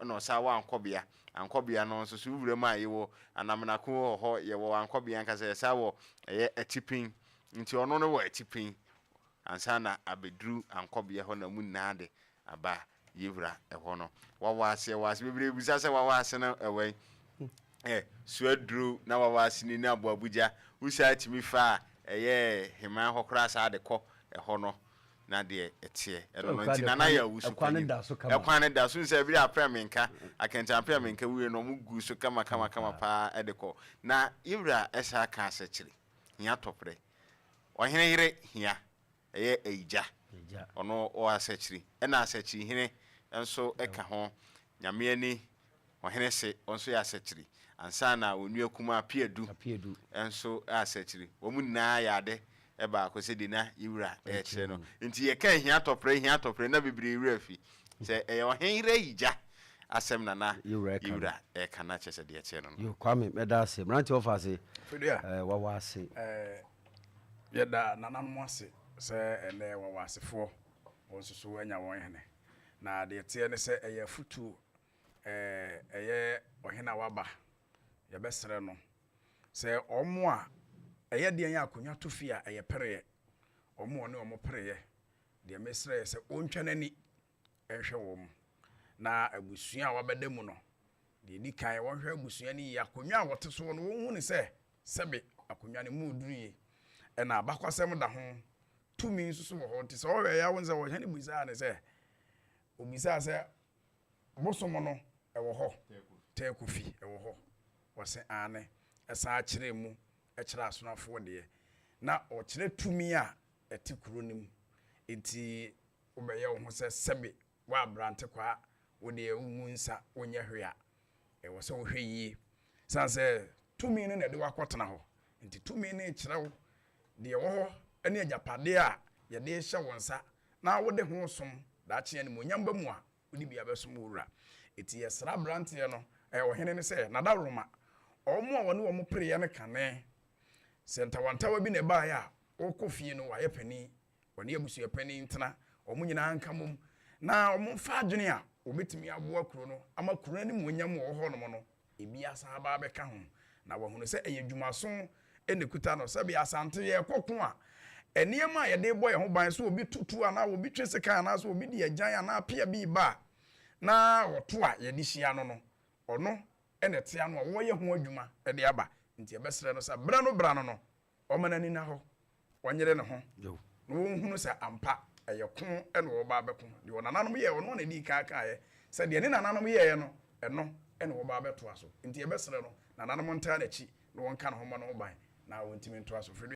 Ɛna ɔsan wɔ Ankɔbea. Ankɔbea no nso so wura mu a yɛwɔ Anamenako wɔ hɔ, yɛwɔ Ankɔbea ankasa, yɛsan wɔ ɛyɛ Atipin. Nti ɔno no wɔ Atipin ansa na abɛduru Ankɔbea hɔ na mu nyinaa de aba yɛwura ɛhɔ no. Wawa ase ɛwɔ ase bebree bisa sɛ wawa ase no ɛwɔ yi. Ɛ suaduro na wawa ase ni ne Aboabugya. Wosaa tumi fa a ɛyɛ Heman hɔ koraa saa de kɔ ɛhɔ no na deɛ ɛteɛ ɛno no nti Nana yɛ Owusu panyin. Ɛkwan no da so nsɛ ɛbere apɛ menka akɛntɛn apɛ menka wie no ɔmo gu so kama kama kama paa ɛde kɔ na yɛwura ɛsaa ka asɛkyere hia tɔprɛ ɔhene yere hia ɛyɛ Ayigya ɔno ɔwɔ asɛkyiri ɛna asɛkyiri hene nso ɛka ho Nyame ani Ɔhene se ɔnso yɛ asɛkyiri ansa na onua kumaa Apiadu nso yɛ asɛkyiri. Wɔn nyinaa yɛ ade baako sɛdeɛ na yɛn wura rekyerɛ no. Nti yɛka ahia tɔprɛ, hia tɔprɛ na bebree werɛ afi sɛ ɛyɛ ɔhene yere ayigya asɛm na na yɛn wura reka na kyerɛ sɛ deɛ ɛteɛ no no. Yo Kwame mɛda ase. Mmeranteɛ wɔfa ase. Fidua. Wawa ase. Yɛda nananom ase sɛ ɛnnɛ wɔwɔ asefoɔ wɔn nso so anya wɔn hene. Na deɛ ɛteɛ ne sɛ ɛyɛ afutuo ɛyɛ ɔhene a waba, yɛbɛsrɛ no sɛ wɔn a ɛyɛ deɛn a akonnwa to fie a ɛyɛ pereɛ, wɔn a ɔne wɔn pereɛ, deɛ mesrɛ yɛ sɛ ɔntwa n'ani nhwɛ wɔn. Na abusua a wabɛda mu no, deɛ ɛdi kan wɔnhwɛ abusua no yie, akonnwa a wɔte soɔ no wɔnhu no sɛ sɛbe akonnwa no mu reduru yie, ɛna abakwasɛm da ho, tumi nso so wɔ hɔ. Nti sɛ ɔhwɛ yɛ a wohu sɛ ɔhene bisaa no sɛ, obisaa sɛ Bosom no wɔ hɔ? Tɛɛkofi wɔ hɔ? Ɔse aane. Ɛsan kyerɛɛ mu kyerɛ asonafoɔ deɛ. Na ɔkyerɛ tumi a ɛte kuro no mu. Nti wobɛyɛ wo ho sɛ sɛbe woabrante kwaa, wo deɛ wongu nsa, wonyɛ hwee a, ɛwɔ sɛ wohwɛ yie. Sane sɛ tumi no na ɛde wo akɔtena hɔ. Nti tumi no rekyerɛ wo deɛ ɛwɔ hɔ ne agyapadeɛ a yɛde rehyɛ wo nsa na wode ho som daakye animuonyam ba mu a, wode bi abɛsom wo wura. Enti yɛsrɛ aberanteɛ no, ɛɛ, ɔhene no sɛ, N'adaworoma, wɔn a wɔne wɔn pereeɛ no kane, sɛ ntawantawa bi na ɛbaeɛ a, ɔrekɔ fie no, wayɛ panin, ɔne abusua panin ntena, wɔn nyinaa nka mmom, na wɔmfa adwene a wɔbɛtumi aboa kuro no ama kuro no animuonyam a ɛwɔ hɔnom no Ebi asan aba abɛka ho, na wahunu sɛ ɛyɛ dwumaso na ɛkuta no. Sɛbe Asante yɛrekɔ ko a, nneɛma a yɛde rebɔ yɛn ho ban, sɛ obi to tuo anaa obi twe sekan anaasɛ obi de agyan anaa pea bi reba a, na ɔto a yɛde hyia no no, ɔno na ɛte ano a wɔreyɛ ho adwuma de aba. Nti yɛbɛsrɛ no sɛ berɛ no berɛ ano no, Ɔmma n'ani nna hɔ, ɔnyere ne ho, na ɔnhunu sɛ ampa ɛyɛ ko na ɔreba abɛko. Deɛ ɔnananom yɛeɛ, ɔno na ɛdii kan kaeɛ sɛ deɛ ne nananom yɛeɛ no, ɛno na ɔreba abɛtoa so. Enti yɛbɛsrɛ no, nananom ntaa n'akyi na wɔnka ne ho mmɔ ne ho ban na ɔntumi ntoa so. Firi.